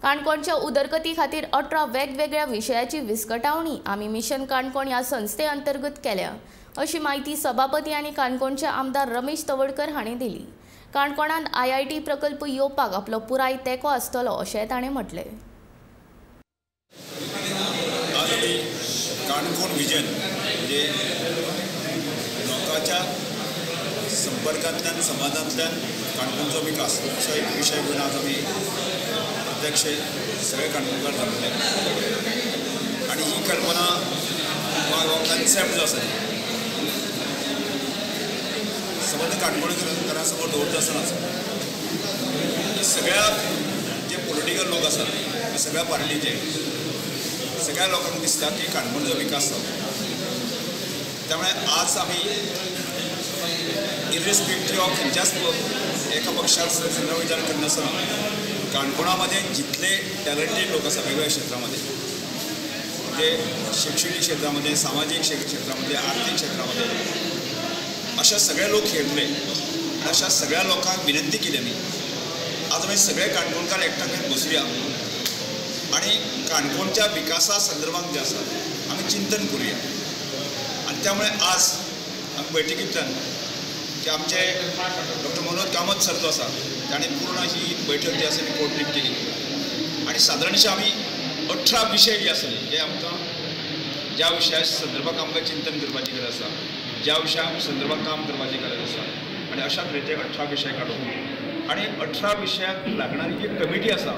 काणकोणच्या उदरगती खातीर 18 वेगवेगळ्या विशयाची विस्कटावणी आमी मिशन काणकोण ह्या संस्थे अंतर्गत केल्या, अशी माहिती सभापती आनी काणकोणचे आमदार रमेश तवडकर हांणी दिली. काणकोणांत IIT प्रकल्प येवपाक आपलो पुराय तेंको आसतलो अशें ताणें म्हटलें. आज आमी काणकोण विजन म्हणजे लोकांच्या संपर्कांतल्यान समाजांतल्यान काणकोणचो विकास असो एक विशय घेवन आज आमी प्रत्यक्ष सगळे काणकोणकार जमले आनी ही कल्पना वा हो कन्सेप्ट जो आसा सबंद काणकोणकारां समोर दवरता आसतनाच सगळ्या जे पॉलिटिकल लोक आसात सगळ्या पार्टीचे सगळ्या लोकांक दिसता की काणकोणचो विकास जावचो. त्यामुळे आज आमी इरिस्पेक्टिव्ह ऑफ खंयच्याच एका पक्षार संदर्भ विचार करनासतना काणकोणामध्ये जितले टॅलंटेड लोक आसा वेगवेगळ्या क्षेत्रामध्ये, म्हणजे शैक्षणिक क्षेत्रामध्ये, सामाजिक क्षेत्रामध्ये, आर्थिक क्षेत्रामध्ये, अशा सगळे लोक खेळले आणि अशा सगळ्या लोकांक विनंती केली आमी आज आमी सगळे काणकोणकार एकठांय बसुया आणि काणकोणच्या विकासा संदर्भात जे आसा आमी चिंतन करूया. आणि त्यामुळे आज आमी बैठकींतल्यान की आमचे डॉक्टर मनोज कामत सर जो आसा ताणें पूर्ण ही बैठक जी आसा ती कोऑर्डिनेट केली आणि सादारणशे आमी 18 विशय जे आसले जे आमकां ज्या विशया संदर्भात आमकां चिंतन करपाची गरज आसा, ज्या विशया संदर्भात काम करपाची गरज आसा आनी अशा तरेचे 18 विशय काडून आनी 18 विशयाक लागणारी जी कमिटी आसा